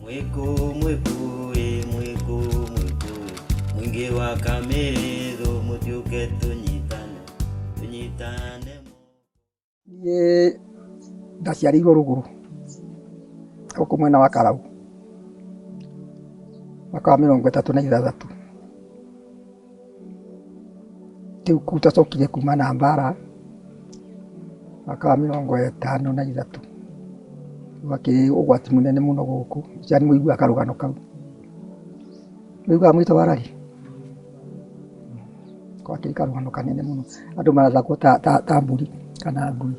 Mwĩkũ mwĩkũ ĩ mwĩkũ mwĩkũ ĩ mũingĩ wa Kamĩrĩthũ mũtiũke tũnyitane tũnyitane. Niĩ ndaciarĩirwo rũgũrũ gũkũ mwena wa Karau mwaka wa 36. Rĩu kũu twacokire kuma na mbara mwaka wa 53. Gwakĩrĩ ũgwati mũnene mũno gũkũ, nĩ mũiguaga karũgano kau. Mũiguaga mwĩtũ wa Rari? Gwakĩrĩ karũgano kanene mũno, andũ marathagwo ta mbũri kana ngui.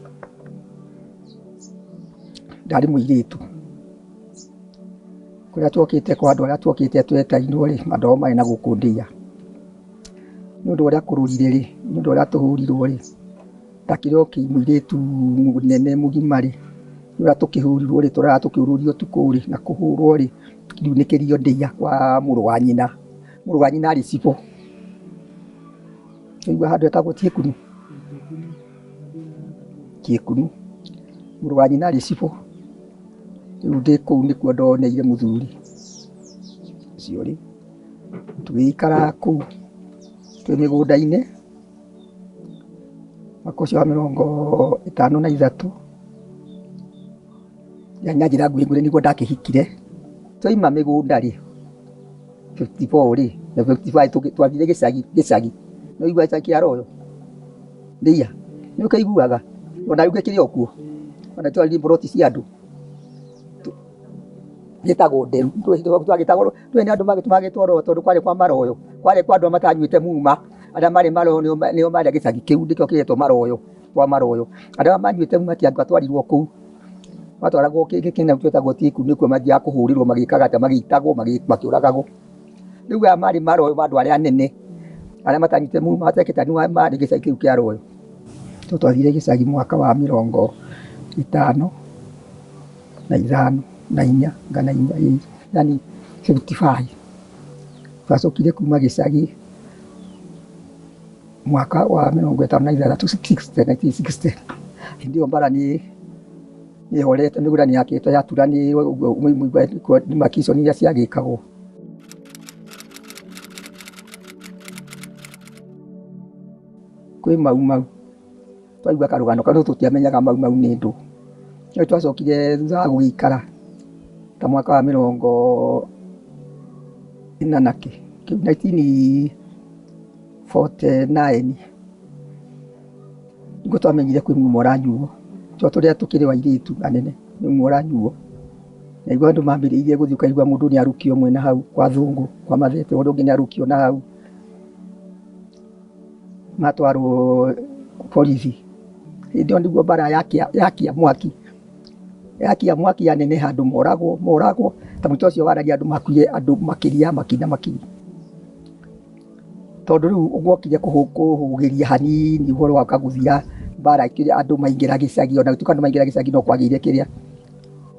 Ndarĩ mũirĩtu, kũrĩa twokĩte kwa andũ arĩa twokĩte twetainwo rĩ, andũ ao marĩ na gũkũ ndĩa. Nĩ ũndũ ũrĩa kũrũrire rĩ, nĩ ũndũ ũrĩa tũhũrirwo rĩ, ndakĩrĩ o mũirĩtu mũnene mũgima rĩ, nĩ ũrĩa tũkĩhũrirwo rĩ, tũrara tũkĩũrũrio ũtukũ rĩ, na kũhũrwo rĩ, tũkiunĩkĩrio ndĩa kwa mũrũ wa nyina. Mũrũ wa nyina arĩ cibũ. Waigua handũ hetagwo Tiekunu? Tiekunu. Mũrũ wa nyina arĩ cibũ. Rĩu ndĩ kũu nĩkuo ndoneire mũthuri ũcio rĩ, tũgĩikara kũu twĩ mĩgũnda-inĩ mwaka ũcio wa 53. Na njĩra nguhĩ nguhĩ nĩguo ndakĩhikire. Twaima mĩgũnda rĩ, 54 rĩ, na 55 twathire gĩcagi gĩcagi. Nĩ waigua gĩcagi kĩa Royo? Ndĩia? Nĩ ũkĩiguaga? Ona rĩu gĩkĩrĩ o kuo? Ona twathiĩ mburoti cia andũ. Gĩtagwo Nderu. Twagĩtagwo ndũĩ nĩ andũ magĩtwo Royo tondũ kwarĩ kwa maroyo. Kwarĩ kwa andũ arĩa matanyuĩte muma. Arĩa marĩ maroyo nĩo marĩ a gĩcagi kĩu nĩkĩo kĩretwo maroyo, kwa maroyo. Arĩa manyuĩte muma matiatwarirwo kũu. Matwaragwo kĩndũ gĩtagwo Tiku nĩkuo mathiaga kũhũrĩrwo magĩkaga atĩa, magĩitagwo makĩũragagwo. Rĩu aya marĩ maroyo ma andũ arĩa anene, arĩa matanyuĩte muma matekĩte marĩ gĩcagi kĩu kĩa Royo. So twathire gĩcagi mwaka wa 54 na inya kana inya yani 55. Twacokire kuma gĩcagi mwaka wa 56 60 1960. Hĩndĩ ĩyo mbara nĩ ĩhorete, mĩgũnda nĩ yakĩtwo yaturanĩirwo ũguo demarcation iria ciagĩkagwo. Kwĩ Mau Mau twaigua karũgano kau no tũtiamenyaga Mau Mau nĩ ndũ. No twacokire thutha wa gũgĩikara ta mwaka wa mĩrongo ĩna na kĩ, 1949 nĩguo twamenyire kwĩ muma ũranyuo. Tondũ tũrĩa tũkĩrĩ o airĩtu anene nĩ muma ũranyuo. Naiguo andũ mambĩrĩirie gũthiĩ ũkaigua mũndũ nĩ arukio mwena hau kwa thũngũ kwa mathete, ũrĩa ũngĩ nĩ arukio na hau. Matwarwo borithi. Hĩndĩ ĩyo nĩguo mbara yakia mwaki, yakia mwaki yaneneha andũ moragwo moragwo, ta mũtĩ ũcio waragia andũ makuire andũ makĩria makiri na makiri. Tondũ rĩu gwokire kũhũgĩria hanini ũhoro wa gũthira mbara andũ maingĩra gĩcagi, ona gũtuĩka andũ maingĩra gĩcagi no kwagĩire kĩrĩa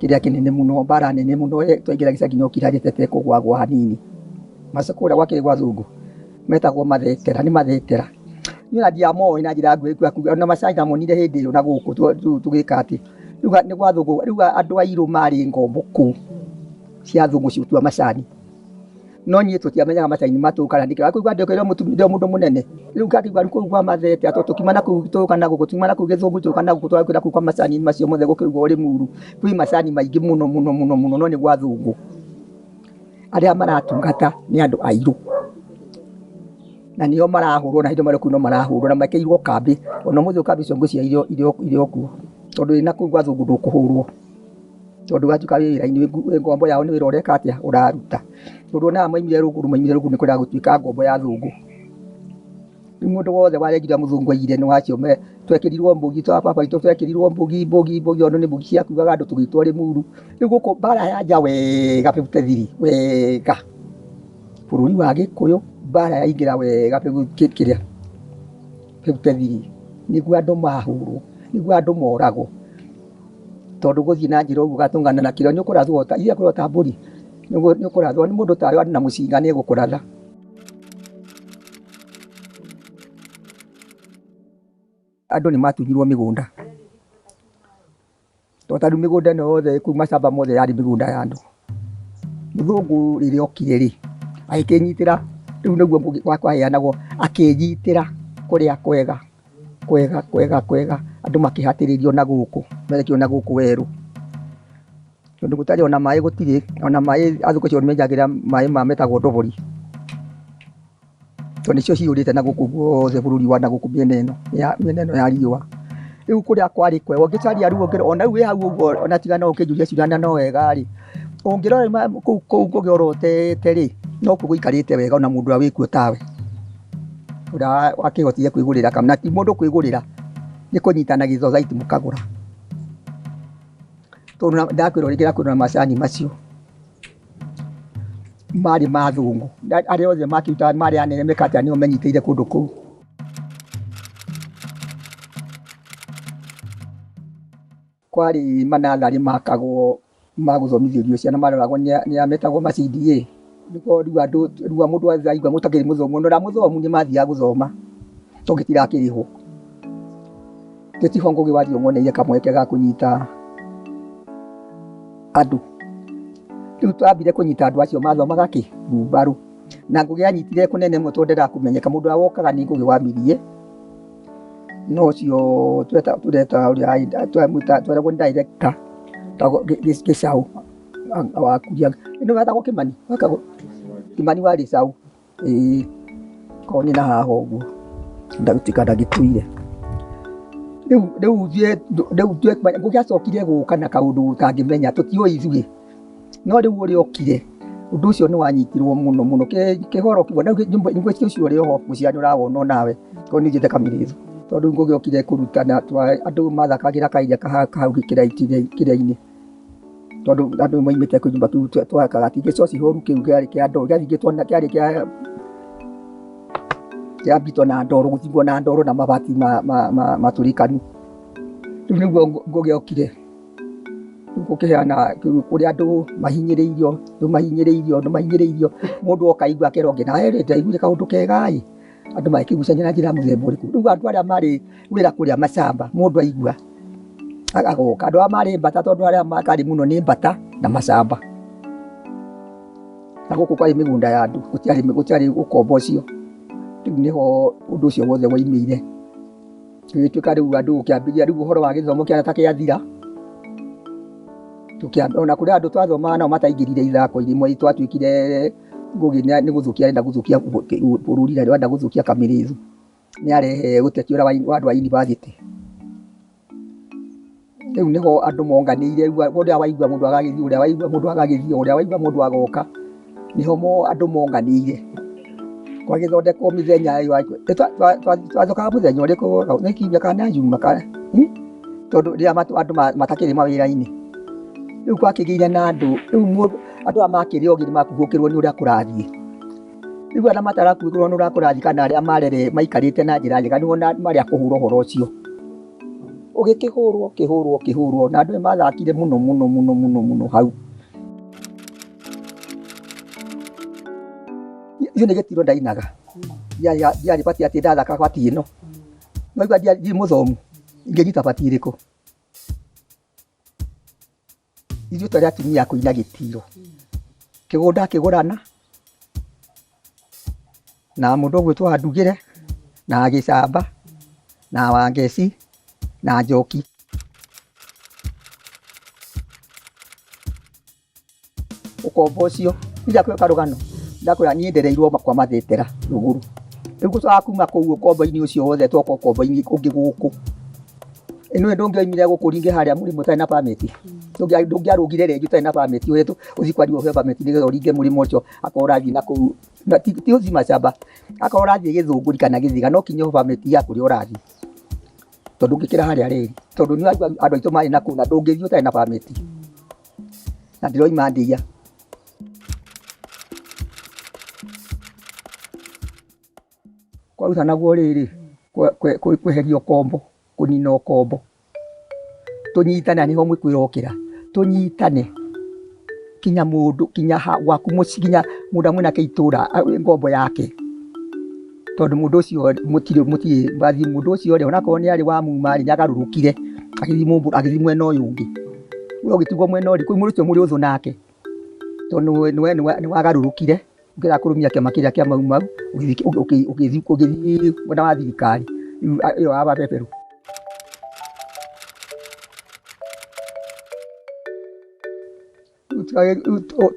kĩrĩa kĩnene mũno, mbara nene mũno twaingĩra gĩcagi no kira kũgwagwa hanini. Kũrĩa gwakĩrĩ gwa thũngũ metagwo mathetera, nĩ mathetera. Niĩ ona ndiamoĩ na njĩra nguhĩ ona macani ndamonire hĩndĩ ĩyo na gũkũ tũgĩka atĩ. Rĩu nĩ gwa thũngũ, rĩu andũ airũ marĩ ngombo kũu cia thũngũ cigĩtua macani. No niĩ tũtiamenyaga macani matũ kana nĩkĩ. Wakũigua ndĩkwĩra ndĩ mũndũ mũnene. Rĩu ngakĩigua rĩu kũu kwa mathete tondũ tũkiuma na kũu tũka na gũkũ, tuuma na kũu gĩthũngũ tũka na gũkũ twakĩra kũu kwa macani macio mothe gũkĩrugwo Rĩmuru. Kwĩ macani maingĩ mũno mũno mũno mũno no nĩ gwa thũngũ. Arĩa maratungata nĩ andũ airũ. Na nĩo marahũrwo na hĩndĩ ĩyo marĩ kũu no marahũrwo na mekĩirwo kambĩ. Ona ũmũthĩ ũyũ kambĩ icio ngwĩciria irĩ o kuo. Tondũ wĩna kũu gwa thũngũ ndũkũhũrwo. Tondũ watuĩka wĩ wĩra-inĩ wĩ ngombo yao nĩ wĩra ũreka atĩa ũraruta. Tondũ ona aya maumire rũgũrũ maumire rũgũrũ nĩ kwenda gũtuĩka ngombo ya thũngũ. Rĩu mũndũ wothe warengire mũthũngũ aigire nĩ wacio twekĩrirwo mbũgi twa baba witũ twekĩrirwo mbũgi mbũgi mbũgi ona nĩ mbũgi ciakuaga andũ tũgĩtwo Rĩmuru. Rĩu gũkũ mbara yanja wega 53 wega. Bũrũri wa Gĩkũyũ mbara yaingĩra wega kĩrĩa 53 nĩguo andũ mahũrwo, nĩguo andũ moragwo. Tondũ gũthiĩ na njĩra ũguo ũgatũngana na kĩrĩa nĩ ũkũrathwo ta iria kũrĩ ta mbũri, nĩ ũkũrathwo nĩ mũndũ tawe na mũcinga nĩ egũkũratha. Andũ nĩ matunyirwo mĩgũnda. Tondũ ta rĩu mĩgũnda ĩno yothe kũu macamba mothe yarĩ mĩgũnda ya andũ. Mũthũngũ rĩrĩa okire rĩ, agĩkĩnyitĩra rĩu nĩguo kwaheanagwo, akĩnyitĩra kũrĩa kwega kwega kwega kwega, andũ makĩhatĩrĩrio na gũkũ, marekio na gũkũ werũ. Tondũ gũtarĩ ona maĩ gũtirĩ, ona maĩ athũngũ acio menjagĩra maĩ ma metagwo ndobori. Tondũ nĩcio ciyũrĩte na gũkũ guothe bũrũri wa na gũkũ mĩena ĩno ya mĩena ĩno ya riũa. Rĩu kũrĩa kwarĩ kwega ũngĩcaria rĩu ona rĩu wĩ hau ũguo ona tiga no ũkĩnjũrie ciũria no wega rĩ, ũngĩrora kũu kũu Ngũgĩ orotete rĩ, nokuo gũikarĩte wega ona mũndũ ũrĩa wĩkuo tawe. Ũrĩa wakĩhotire kwĩgũrĩra na ti mũndũ kwĩgũrĩra, nĩ kũnyitana gĩthocaiti mũkagũra. Tondũ ndakwĩra rĩngĩ ndakwĩra macani macio marĩ ma athũngũ, arĩa othe makĩrutaga marĩ anene mĩkate nĩo menyitĩire kũndũ kũu. Kwarĩ manatharĩ makagwo ma gũthomithĩrio ciana maroragwo nĩ a metagwo ma CDA. Nĩguo rĩu andũ rĩu mũndũ aigua mũtakĩrĩ mũthomu ona ũrĩa mũthomu nĩ mathiaga gũthoma tondũ gĩtirakĩrĩhwo. Gĩtiho Ngũgĩ wa Thiong'o oneire kamweke ga kũnyita andũ. Rĩu twambire kũnyita andũ acio mathomaga kĩ? Mbumbarũ. Na Ngũgĩ anyitire kũnene mũno tondũ ndendaga kũmenyeka mũndũ ũrĩa wokaga nĩ Ngũgĩ wa Miriĩ. No ũcio tũreta ũrĩa tweragwo nĩ director Gĩcaũ wa Kuria. Nĩwe wetagwo Kĩmani? Kĩmani wa Gĩcaũ. Ĩĩ korwo nĩ na haha ũguo ndagĩtuĩka ndagĩtuire. Rĩu rĩu rĩu Ngũgĩ acokire gũka na kaũndũ ũtangĩmenya tũtiũĩ ithuĩ. No rĩu ũrĩa okire ũndũ ũcio nĩ wanyitirwo mũno mũno kĩhoro kĩu nyũmba ũcio ũrĩ oho ngwĩciria nĩ ũrawona onawe tondũ nĩ ũthiĩte Kamĩrĩthũ. Tondũ Ngũgĩ okire kũrutana andũ mathakagĩra kaira hau kĩrĩa-inĩ. Tondũ andũ maumĩte kĩnyũmba kĩu twakaga ti gĩcoci horu kĩu kĩarĩ kĩa ndoro gĩathingĩtwo na kĩarĩ kĩa kĩambĩtwo na ndoro gũthingwo na ndoro na mabati matũrĩkanu. Rĩu nĩguo Ngũgĩ okire gũkĩheana kũrĩa andũ mahinyĩrĩirio, andũ mahinyĩrĩirio, andũ mahinyĩrĩirio, mũndũ oka aigua akerwo ũngĩ nawe rĩ ndaiguire kaũndũ kega ĩ, andũ magĩkĩgucania na njĩra ya mũthemba ũrĩkũ. Rĩu andũ arĩa marĩ wĩra kũrĩa macamba mũndũ aigua agoka, andũ arĩa marĩ mbata tondũ arĩa makarĩ mũno nĩ mbata na macamba. Na gũkũ kwarĩ mĩgũnda ya andũ gũtiarĩ gũtiarĩ ũkombo ũcio. Rĩu nĩho ũndũ ũcio wothe waumĩire. Gũgĩtuĩka rĩu andũ gũkĩambĩrĩria rĩu ũhoro wa gĩthomo kĩahana ta kĩathira. Ona kũrĩ andũ twathomaga nao mataingĩrire ithako-inĩ imwe twatuĩkire Ngũgĩ nĩ gũthũkia arenda gũthũkia bũrũri na arenda gũthũkia Kamĩrĩthũ. Nĩ arehe ũteti ũrĩa wa andũ a yunivasĩtĩ. Rĩu nĩho andũ monganĩire ũrĩa waigua mũndũ agagĩthiĩ, ũrĩa waigua mũndũ agagĩthiĩ, ũrĩa waigua mũndũ agoka. Nĩho andũ monganĩire. Gwagĩthondekwo mĩthenya twathokaga mũthenya ũrĩkũ nĩ kiumia kana njuma kana tondũ rĩrĩa andũ matakĩrĩ mawĩra-inĩ. Rĩu gwakĩgĩire na andũ, rĩu andũ aya makĩrĩ ogĩ nĩ makuhũkĩrwo nĩ ũrĩa kũrathiĩ. Rĩu arĩa matarakuhĩrwo nĩ ũrĩa kũrathiĩ kana arĩa marere maikarĩte na njĩra njega nĩo marĩ a kũhũra ũhoro ũcio. Ũgĩkĩhũrwo ũkĩhũrwo ũkĩhũrwo na andũ nĩ mathakire mũno mũno mũno mũno mũno hau. Niĩ nĩ gĩtiro ndainaga, ndiarĩ bati atĩ ndathaka bati ĩno. Nĩwaigua ndirĩ mũthomu, ingĩnyita bati ĩrĩkũ? Ithuĩ twarĩ atumia a kũina gĩtiro, kĩgũnda kĩgũrana, na mũndũ ũgwĩtwo Wandugĩre, na Gĩcamba, na Wangeci, na Njoki. Ũkombo ũcio, ndakwĩra karũgano, ndakwĩra niĩ ndereirwo kwa Mathĩtera Rũgũrũ. Rĩu gũcoka kuma kũu ũkombo-inĩ ũcio wothe twoka ũkombo-inĩ ũngĩ gũkũ. Ĩno ndũngĩoimire gũkũ ringi harĩa mũrĩmo ũtarĩ na permit. Ndũngĩarũgire rĩngĩ ũtarĩ na permit ũhetwo ũthiĩ kwaria ũheo permit nĩgetha ũringe mũrĩmo ũcio akorwo ũrathiĩ na kũu na ti ũthiĩ macamba akorwo ũrathiĩ Gĩthũngũri kana Gĩthiga no kinya ũheo permit ya kũrĩa ũrathiĩ tondũ ndũngĩkĩra harĩa rĩrĩ tondũ nĩ andũ aitũ marĩ na kũu na ndũngĩthiĩ ũtarĩ na permit na ndĩroima ndĩa. Kwarutanagwo rĩrĩ, kweheria ũkombo, kũnina ũkombo, tũnyitane na nĩho mwĩkũ ĩrokĩra, tũnyitane kinya mũndũ kinya gwaku mũciĩ kinya mũndũ ũrĩa mwĩnake itũra ngombo yake, tondũ mũndũ ũcio mũtirĩ mũtirĩ mũndũ ũcio rĩ onakorwo nĩ arĩ wa muma rĩ, nĩ agarũrũkire agĩthiĩ mwena ũyũ ũngĩ, we ũgĩtigwo mwena ũrĩkũ, mũndũ ũcio mũrĩ ũthũ nake. Tondũ nĩ wagarũrũkire ũkĩrega kũrũmia kĩama kĩrĩa kĩa Mau Mau, ũgĩthiĩ mwena wa thirikari ĩyo ya mabeberũ.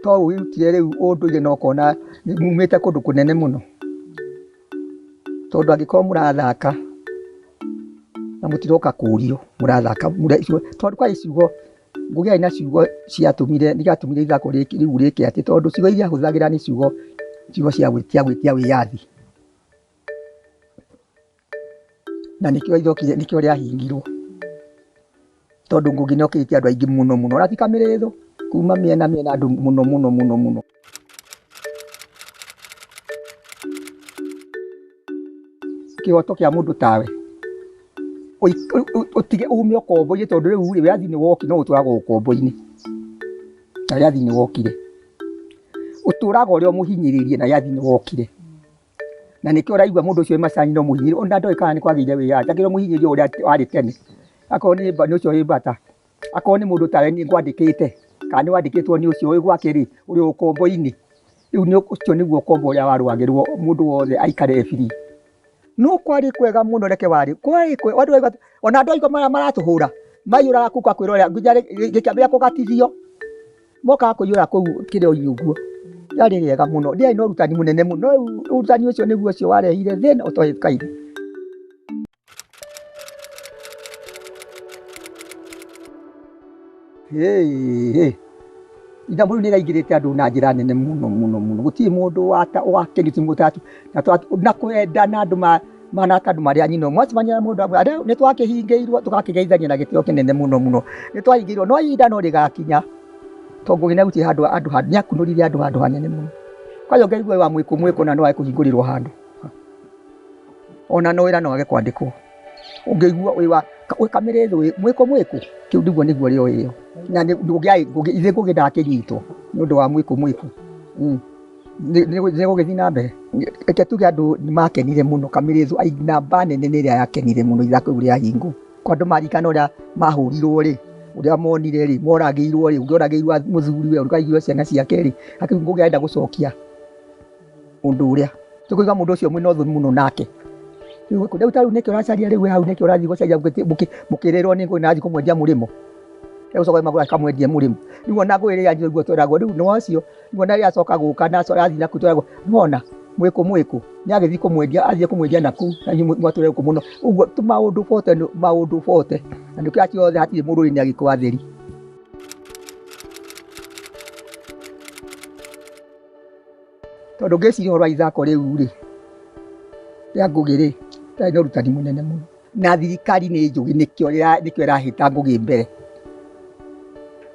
To wĩrutire rĩu ũndũire na ũkona mumĩte kũndũ kũnene mũno. Tondũ angĩkorwo mũrathaka na mũtiroka kũrio, mũrathaka tondũ kwarĩ ciugo, Ngũgĩ arĩ na ciugo ciatũmire, nĩciatũmire ithako rĩu rĩke atĩ, tondũ ciugo iria ahũthagĩra nĩ ciugo, ciugo cia gwĩtia gwĩtia wĩyathi. Na nĩkĩo ithokire, nĩkĩo rĩahingirwo. Tondũ Ngũgĩ nĩ okĩrĩtie andũ aingĩ mũno mũno, ona ti Kamĩrĩthũ, kuma mĩena mĩena andũ mũno mũno mũno mũno. Kĩhoto kĩa mũndũ tawe, ũtige ume ũkombo-inĩ tondũ rĩu rĩ, wĩyathi nĩ wokire no ũtũraga ũkombo-inĩ. Na wĩyathi nĩ wokire. Ũtũraga ũrĩ o mũhinyĩrĩrie na wĩyathi nĩ wokire. Na nĩkĩo ũraigua mũndũ ũcio wĩ macani no mũhinyĩrĩrie, ona ndoĩ kana nĩ kwagĩire wĩyathi, akĩrĩ mũhinyĩrĩrie ũrĩa warĩ tene. Akorwo nĩ ũcio wĩ mbata, akorwo nĩ mũndũ tawe niĩ ngwandĩkĩte, kana nĩ wandĩkĩtwo nĩ ũcio wĩ gwake rĩ, ũrĩ o ũkombo-inĩ. Rĩu ũcio nĩguo ũkombo ũrĩa warũagĩrwo mũndũ wothe aikare e free. No kwarĩ kwega mũno reke warĩ, kwarĩ kwega, ona andũ aigua maratũhũra, maiyũraga kũu kwĩrorera nginya gĩkĩambĩrĩria kũgatithio, mokaga kũiyũra kũu kĩrĩa-inĩ ũguo. Rĩarĩ rĩega mũno, rĩarĩ na ũrutani mũnene mũno, no rĩu ũrutani ũcio nĩguo ũcio warehire thĩna ũtoĩkaine. Ithamũ rĩu nĩ rĩraingĩrĩte andũ na njĩra nene mũno mũno mũno, gũtirĩ mũndũ wakĩrire na kwendana andũ mahana ta andũ marĩ a nyina ũmwe, mwacemania na mũndũ nĩ twakĩhingĩirwo tũgakĩgeithania na gĩtĩo kĩnene mũno mũno, nĩ twahingĩirwo no ihinda no rĩgakinya, tondũ Ngũgĩ nĩ arutire handũ andũ nĩ akunũrire andũ handũ hanene mũno. Kwanja ũngĩaigua wĩ wa mwĩkũ mwĩkũ na no wage kũhingũrĩrwo handũ, ona no wĩra no wage kwandĩkwo. Ũngĩigua wĩ wa Kamĩrĩthũ mwĩkũ mwĩkũ, kĩu nĩguo nĩguo rĩo ĩyo. Na ithe Ngũgĩ ndakĩnyitwo nĩ ũndũ wa mwĩkũ mwĩkũ. Nĩ gũgĩthiĩ na mbere. Reke tuge andũ nĩ makenire mũno, Kamĩrĩthũ namba nene nĩ ĩrĩa yakenire mũno ithako rĩu rĩahingwo. Kwa andũ maririkana ũrĩa mahũrirwo rĩ, ũrĩa monire rĩ, moragĩirwo rĩ, ũngĩ oragĩirwo mũthuriwe, ũngĩ oragĩirwo ciana ciake rĩ, akĩu Ngũgĩ arenda gũcokia ũndũ ũrĩa. Tũkauga mũndũ ũcio mwĩna ũthũ mũno nake. Rĩu ta rĩu nĩkĩo ũracaria rĩu hau nĩkĩo ũrathiĩ gũcaria mũkĩrĩrwo nĩ Ngũgĩ na arathiĩ kũmwendia mũrĩmo. Egũcoka magũrũ akamwendia mũrĩmo. Rĩu ona Ngũgĩ rĩrĩa anjia ũguo tweragwo rĩu nĩ wacio, rĩu ona rĩrĩa acoka gũka na athiĩ nakũu tweragwo nĩwona mwĩkũ mwĩkũ nĩ agĩthiĩ kũmwendia athiĩ kũmwendia nakũu na inyuĩ mwatũre gũkũ mũno. Ũguo tũmaũndũ bote maũndũ bote na nĩkĩo acio othe hatirĩ mũndũ ũrĩ nĩ agĩkũ atheri. Tondũ ngĩciria ũhoro wa ithako rĩu rĩ, rĩa Ngũgĩ rĩ, rĩarĩ na ũrutani mũnene mũno. Na thirikari nĩ njũgĩ nĩkĩo ĩrahĩta Ngũgĩ mbere.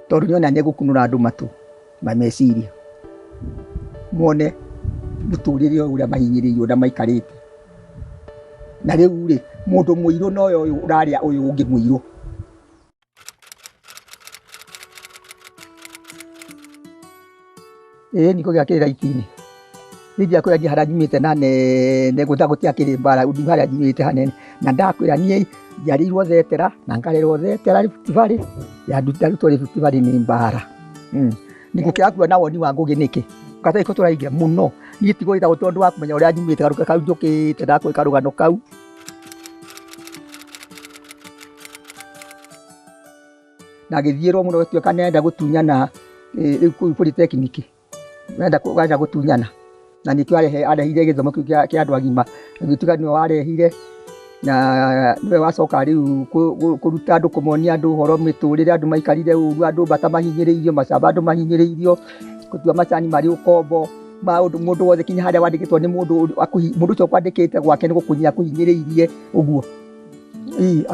Tondũ nĩona nĩ egũkunũra andũ matũ ma meciria. Mone mũtũrĩre ũyũ ũrĩa mahinyĩrĩirio na maikarĩte. Na rĩu rĩ, mũndũ mũirũ nowe ũyũ ũrarĩa ũyũ ũngĩ mũirũ. Ĩĩ niĩ Ngũgĩ akĩrĩ raiti-inĩ. Niĩ ndiakwĩra niĩ harĩa nyumĩte na nene gũtiakĩrĩ mbara harĩa nyumĩte hanene. Na ndakwĩra niĩ njiarĩirwo Thetera na ngarerwo Thetera Rift Valley, ndarutwo Rift Valley nĩ mbara. Nĩngũkĩaga kuona woni wa Ngũgĩ nĩkĩ? Gatarĩ ko tũraingĩra mũno. Niĩ ti gwĩtagwo tondũ wa kũmenya ũrĩa nyumĩte karũgano kau njũkĩte ndakũhe karũgano kau. Na agĩthiĩrwo mũno gũtuĩka nĩ arenda gũtunyana rĩu kũu polytechnic, arenda gũtunyana. Na nĩkĩo arehire gĩthomo kĩu kĩa andũ agima, gĩgĩtuĩka nĩwe warehire na nĩwe wacoka rĩu kũruta andũ kũmonia andũ ũhoro mĩtũrĩre andũ maikarire ũru, andũ mbata mahinyĩrĩirio, macamba andũ mahinyĩrĩirio, gũtua macani marĩ ũkombo, maũndũ mũndũ wothe kinya harĩa wandĩkĩtwo nĩ mũndũ mũndũ ũcio ũkwandĩkĩte gwake nĩ gũkũnyia akũhinyĩrĩirie ũguo.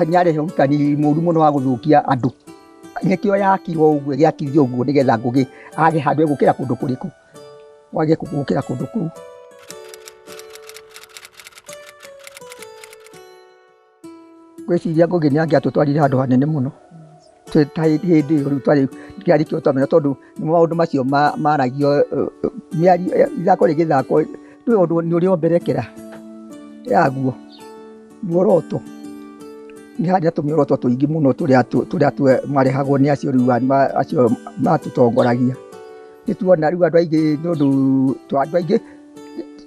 Nĩ arehe ũrutani mũru mũno wa gũthũkia andũ. Nĩkĩo yakirwo ũguo ĩgĩakithio ũguo nĩgetha Ngũgĩ age handũ egũkĩra kũndũ kũrĩkũ, wage gũkĩra kũndũ kũu. Ngwĩciria Ngũgĩ nĩ angĩatũtwarire handũ hanene mũno ta hĩndĩ ĩyo rĩu twarĩ kĩarĩ kĩo twamenya tondũ maũndũ macio maragio mĩario ithako rĩgĩthakwo nĩ ũndũ nĩ ũrĩ mberekera yaguo muoroto nĩ harĩ na tũmĩoroto tũingĩ mũno tũrĩa marehagwo nĩ acio rĩu acio matũtongoragia. Nĩ tuona rĩu andũ aingĩ nĩ ũndũ andũ aingĩ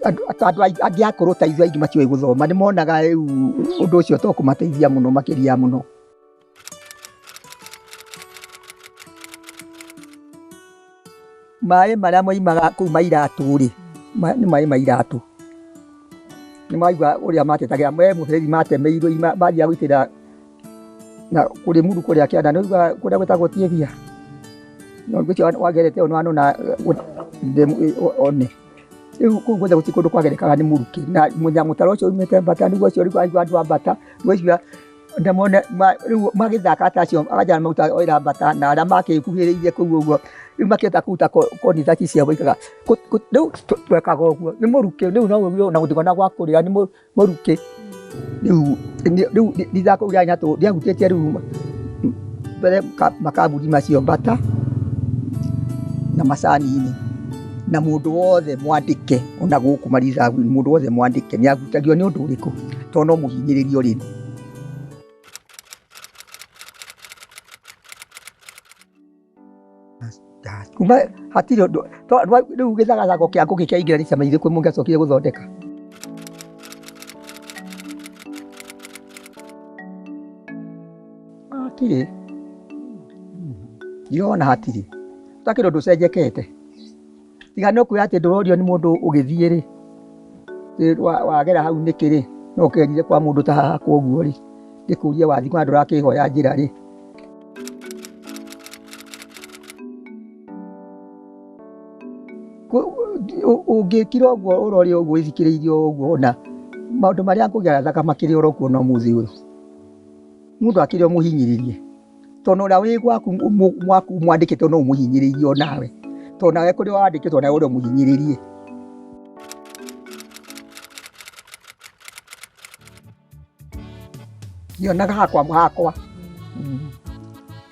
andũ angĩ akũrũ ta ithuĩ aingĩ matiũĩ gũthoma, nĩ monaga rĩu ũndũ ũcio to kũmateithia mũno makĩria mũno. Maĩ marĩa moimaga kũu ma iratũ rĩ, nĩ maĩ ma iratũ. Nĩ maigua ũrĩa matetagĩra me mũberethi matemeirwo mathiaga gũitĩra na kũrĩ mũndũ kũrĩa kĩanda, nĩ ũiguaga kũrĩa gwĩtagwo Tiethia? No ũcio wagerete ũyũ nĩwanona one. Rĩu kũu guothe gũtirĩ kũndũ kwagerekaga nĩ mũrukĩ na mũtaro ũcio umĩte Mbata nĩguo ũcio rĩu aigua andũ a Mbata ngwĩciria rĩu magĩthaka ta acio anja maruta wĩra Mbata na arĩa makĩkuhĩrĩirie kũu ũguo rĩu makĩhota kũruta koni ciao maikaga rĩu twekaga ũguo nĩ mũrukĩ rĩu no ũguo na gũtikona gwa kũrĩra nĩ mũrukĩ. Rĩu rĩu ithako rĩarĩ na rĩahutĩtie rĩu mbere makambuni macio Mbata na macani-inĩ na mũndũ wothe mwandĩke ona gũkũ marithabu-inĩ mũndũ wothe mwandĩke nĩ ahutagio nĩ ũndũ ũrĩkũ tondũ no mũhinyĩrĩrio rĩngĩ. Kuma hatirĩ ũndũ rĩu gĩthagathako kĩa ngũkĩ kĩaingĩra nĩ ciama irĩkũ mũngĩacokire gũthondeka? Hatirĩ, ndirona hatirĩ, gũtakĩrĩ ũndũ ũcenjekete tiga no kuga atĩ ndũrorio nĩ mũndũ ũgĩthiĩ rĩ, wagera hau nĩkĩ rĩ, no ũkĩgerire kwa mũndũ ta haha ũguo rĩ, ngĩkũrie wathiĩ kwa ndũrakĩhoya njĩra rĩ. Ũngĩkira ũguo ũrore ũguo wĩthikĩrĩirie ũguo ona maũndũ marĩa Ngũgĩ arathaga makĩrĩ oro kuo na ũmũthĩ ũyũ. Mũndũ akĩrĩ o mũhinyĩrĩrie tondũ ũrĩa wĩ gwaku mwaku mwandĩkĩtwo no ũmũhinyĩrĩrie o nawe tondũ nawe kũrĩa wandĩkĩtwo nawe ũrĩ mũhinyĩrĩrie. Ndionaga hakwa hakwa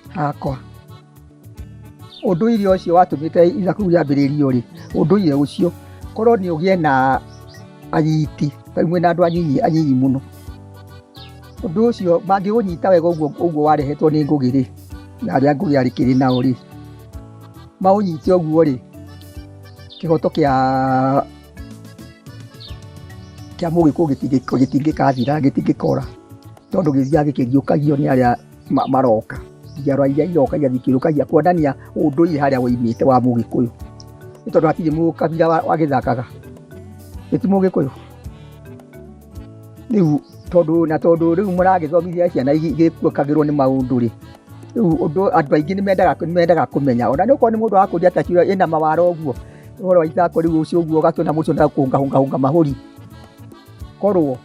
hakwa ũndũire ũcio watũmĩte ithaku rĩambĩrĩrio rĩ, ũndũire ũcio korwo nĩ ũgĩe na anyiti, tarĩu mwĩna andũ anyinyi anyinyi mũno, ũndũ ũcio mangĩũnyita wega ũguo ũguo warehetwo nĩ Ngũgĩ rĩ, na arĩa Ngũgĩ arĩkĩrĩ nao rĩ, maũnyite ũguo rĩ, kĩhoto kĩa kĩa mũgĩkũyũ gĩtingĩkathira, gĩtingĩkora, tondũ gĩthiaga gĩkĩriũkagio nĩ arĩa maroka, njiarwa iria iroka igathiĩ ikĩriũkagia kuonania ũndũire harĩa woimĩte wa mũgĩkũyũ, nĩ tondũ hatirĩ mũkabira wagĩthakaga, ĩ ti mũgĩkũyũ? Rĩu tondũ na tondũ rĩu mũragĩthomithia ciana igĩkuĩkagĩrwo nĩ maũndũ rĩ, rĩu ũndũ andũ aingĩ nĩ mendaga kũmenya ona okorwo nĩ mũndũ arakũria ta ĩna mawara ũguo, ũhoro wa ithako rĩu ũcio ũguo ũgakĩona mũndũ ũcio nĩ akũhũngahũnga mahũri, korwo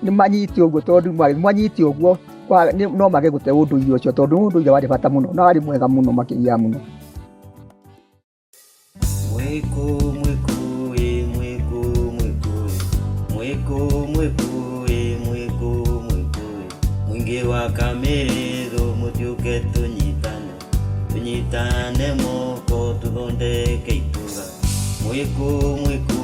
nĩ manyite ũguo tondũ manyite ũguo no mage gũte ũndũire ũcio tondũ ũndũire warĩ bata mũno na warĩ mwega mũno makĩria mũno. Mwĩkũ mwĩkũ ĩ mwĩkũ mwĩkũ ĩ mwĩkũ mwĩkũ ĩ mwĩkũ mwĩkũ ĩ mũingĩ wa Kamĩrĩthũ mũtiũke tũnyitane tũnyitane moko tũthondeke itũra mwĩkũ mwĩkũ.